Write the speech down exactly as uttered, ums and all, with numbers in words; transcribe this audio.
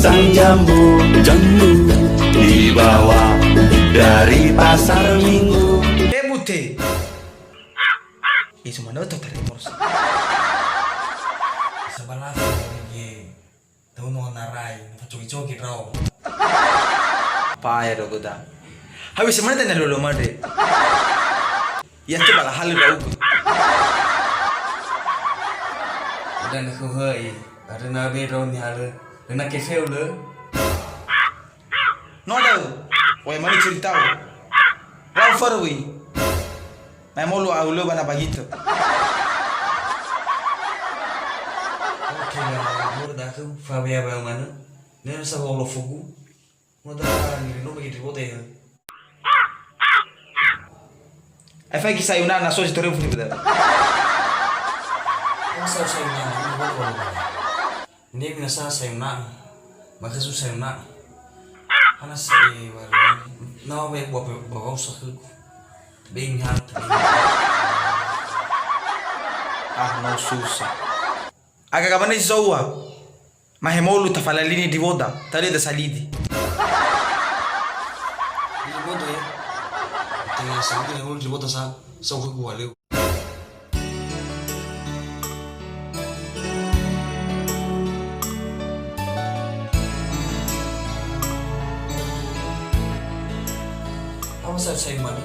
Sang jambu, jambu di bawah dari pasar minggu. Eh, Bute. Isu mana betul tadi morse? Sebelah ye. Tahu no narai, facoki-coki rau. Pae ro goda. Habis mana tanya lolo made? Ya coba lah halu rau. Udah nak kuhai. Ada nabi rau ni halu. Kena kefeu le. No da'ö. Oe mani cerita. Rau farui. Mai molu au lö bana bagitö. Oke, na molu da'ö fa wea ba manö. Ne sa wolo fugu. Moda ni no bagi di bote ya. Efek sayuna na so si toreu funi beda. Masa sayuna na. Nde mina sa sayuna. Maka su sayuna. Hana sa e wari. Na wa be bua bua usaha. Beng hal. Ah, no susah. Aga gamane si zauwa. Mahemolu tafalalini di woda. Tadi ada salidi. Di woda ya. Tengah salidi mahemolu di woda sa. Sa gua leo. Apa saya saya mana?